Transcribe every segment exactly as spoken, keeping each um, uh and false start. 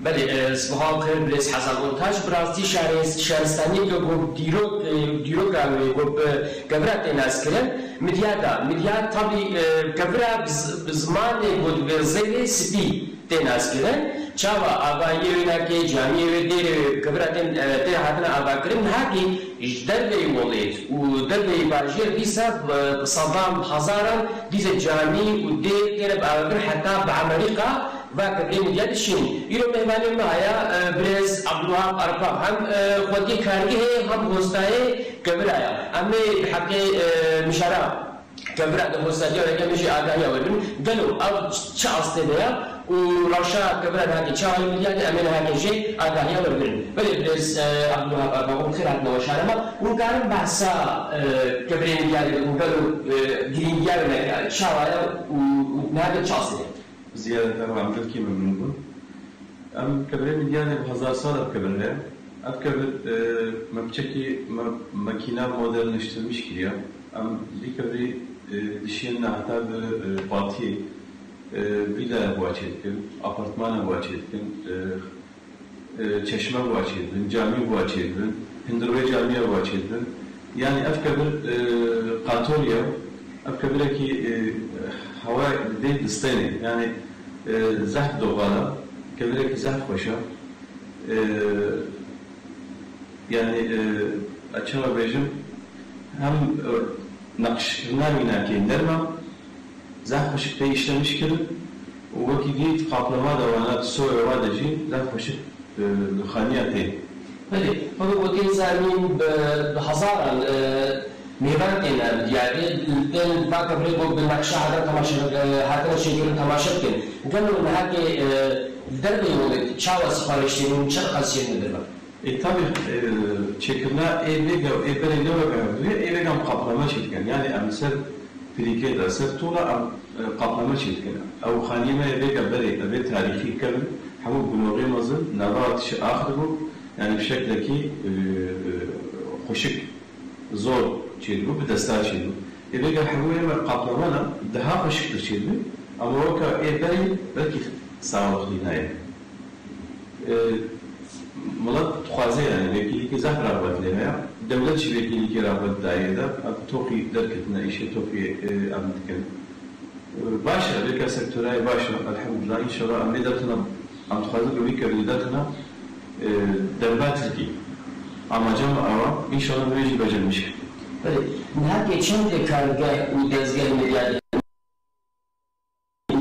Belê, e, sibaha xêr birêz Hezan Oltaş. Bi rastî şarê-, şaristaniyeke ku dîrok, e, dîroka wê ku bi kevira tê naskirin, midya da. Midya tabî, e, kevira bi z-, bi zimanê ku bi zêrê spî tê naskirin. Çawa avahiyê wê nake, camiyê wê, dêrê wê bi kevira tên, e, tê hatina avakirin. Nihakî ji derveyî welêt û derveyî bajêr dîsa bi, bi sedan, bi hezaran dîse camî û dêr têne bi avakirin heta bi Amerîka. Va kevirê midya dişîn. Îro mêvanê me haya, e, birêz Abdulwahab Arpa hem, e, xwediyê kargehê hem hostayê kevira ya. Em ê di heqê, e, mijara kevira de hostatiya weke me jî agahiya werin. Gelo ev çi astê de ya û rewşa kevira nihakê çawa ye midya de em ê nihakê jê agahiya werbirin. Belê birêz, e, Abdulwahab Arpa, hûn xêr hatin we şara me. Hûn karin behsa, e, kevirê midya de bikin, gelo, e, girîngiya wê neke çawa ye û, û nihakê çi astê de ye? Ziyareta we em gelkî memnûn bûn. Em kevirê Midyanê bi hezar sal ev kevir heye. Ev kevir, e, me piçekî me-, makîna modernleştirmiş kiriye. Em vî kevirî, e, dişiyên heta bi, e, batiyê, e, vîlaya bi wa çêdikin, apartmana bi wa çêdikin, e, e, çeşme bi wa çêdibin, camî bi wa çêdibin, hundirwê camiya bi wa çêdibin. Yanî ev kevir, e, katoliya, ev kevirekî, e, hewa dê distênê. Yanî, e, zehf doxala, kevirekî zehf xweş e. E, yanî, e, ez çawa bêjim, hem, e, neqşkirina wî nake nerm e, zehf xweşik tê îşlemiş kirin û wekî dî di qaplema de wana, di soya wa de jî zehf xweşik, e, li xaniya tê. Belê, weke ku tê zanîn bi, bi hezaran, e, mêvan têne diyarê, tên va kevirê ku bi neqşa hatin temaşe, e, hatine çêkirin temaşe bikin. Gelo nihakê, e, li derveyî welêt çawa siparîş tênin, çi qas çêdin derve? E, tabî, e, çêkirina ê vêga û ê berê ne weke hevdû ye, ê vêga em qaplama çêdikin. Yanî em li ser pirîkê de, ser tûla em, e, qaplama çêdikin. Ew xaniyê me yê vêga berê, ev ê tarîxî kevin, hemû gunoxê mezin, nava tişî ax dibû, yanî bi şeklekî, e, e, xweşik, zor çêdibû, bi desta çêdibû. Ê vêga hemû ê me qaplama ne, daha xweşiktir çêdibû, ama weke ê berê belkî sawa xînayê. E, Milet dixwaze, yanî vekîlîkê zehf rexbet lê heye. Dewlet jî vekîlîkê rexbet dayê de. Ev toqî derketine, îşê toqî, e, em dikin. E, baş e, vêka sektorayê baş e, elhamdulillah. Înşallah em vê dertine, em dixwazin ku vî kevirî dertine, e, derba Tirkî. Amaca me ew e, înşallah em vê jî becermiş. Belê, niha kê çend kargeh û dezgeh medya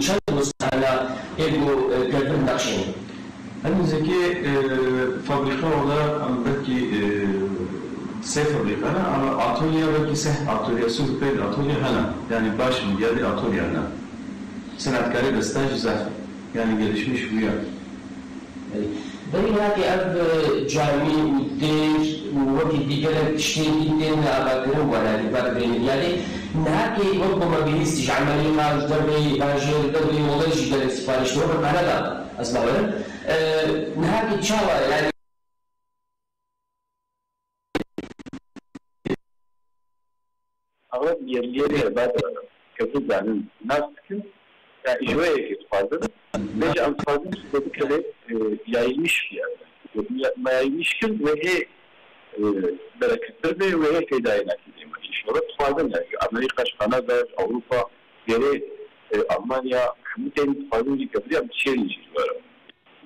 Çend dostane ê ku, e, kevir nexşên? Hin nizîkî, e, fabrîka olarak em belkî, e, sê fabrîka ne, ama atolye belkî seh atolye, sih û pênc atolye hene. Yanî baş midyadî atolye hene. Senetkarê desta jî zehf, yanî gelişmiş bûye. Belê. Berî niha kê ev, e, camî û dêr û wekî dî gelek tiştên dî tên avakirin, were dî va dibên diyarê. Niha kê wek ku me bihîst ji Amerîka, ji derveyî bajêr, derveyî welêt jî gelek siparîş tê. Weke Kanada ez bawerim. E, niha kê çawa ye? Yanî Ew yerliyê me bad kevin zanin, nas dikin. Ya ji wê yekê dixwazin. Vêca em dixwazin ku bi kevê, e, yayılmış biya. Ya-, me yayılmış kir, wê hê, e, berekettir be, wê hê fêdayê nakê dê me. Înşallah dixwazin, yani, ji Amerîka, ji Kanada, ji Ewropa, gerê, e, Almanya, hemû tên dixwazin jî keviriya bi çêrî jî ji we re.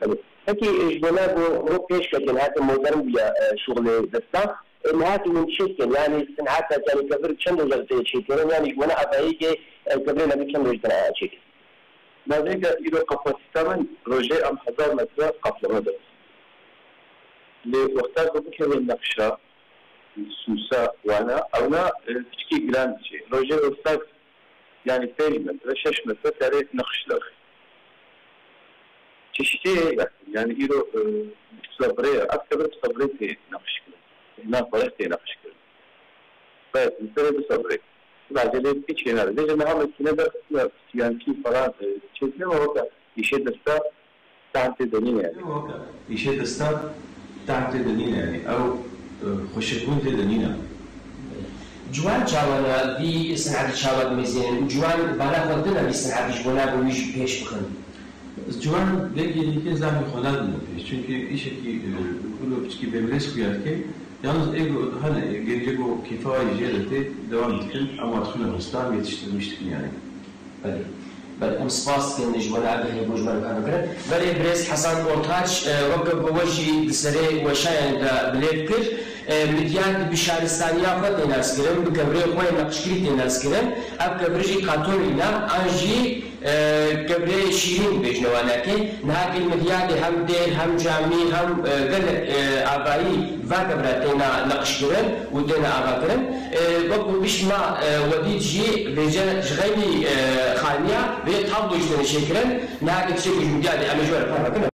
Belê. Pekî, ji bona ku mirov pêş ketin, hate modern bûye, e, şuxulê desta, e, niha kê hûn çi dikin? Yanî sineta, yanî kevir çend roja tê çêkirin? Yanî ji bona avahiyê, e, kevirê me bi çend roj têne çêkirin? Navêka îro kapasîta min rojê em hezar metre qaplama de. Lê wexta ku bikeve nexşa, sûsa, wana, ewna, e, piçkî giran diçe. Rojê wexta Yanî pênc metre, şeş metre karê nexş lewxî. Çeşitê heye, yanî îro, e, bi sabrê ye. Ev kevir bi sabrê tê nexş kirin. Hêna xwe tê nexş kirin. Bes, li serê bi sabrê. Bi ecelê bikî çê nabe. Vêca niha makîne derxistine, yanî kî falan, e, çêkirine weke îşê desta, Tehm tê de nîne yanî. Îşê desta tehm tê de nîne yanî. Ew, e, xweşikbûn tê de nîne. Ciwan çawa ne vî senetî çawa dimezînin û ciwan bala xwe didine vî senetî ji bo navê wî jî pêş bixin? Ciwan belkî hêkê zehmê xwe nadine pêş, çunkî îşekî, e, wilo piçkî bêmirêz xuya dike. Yalnız ê ku hene, e, gencê ku kêfa wî jê re tê, dewam dikin, em wan dixine westan, yetiştirmiş dikin yani. Belê. Belê, em spas dikin ji we re, ev hêgo ji we re kar bikirin. Belê, birêz Hesan Ortaç, e, weke ku we jî di serê weşayan de bilêv kir, e, midyad bi şaristaniya xwe tê naskirin, bi kevirê xwe yê neqşkirî tê naskirin. Ev kevir jî Katorîn e, an jî, e, kevirê şîrîn bêjine wanekê. Niha kil midyadê hem dêr, hem camî, hem, e, gelek, e, avayî va kevira têna neqşkirin û têna avakirin. E, wekû bişma, e, wedît jî bêje ji xeynî, e, xaniya vê tablo jî têne çêkirin. Niha kil çêkir ji midyadê em ê ji we re parve kirin.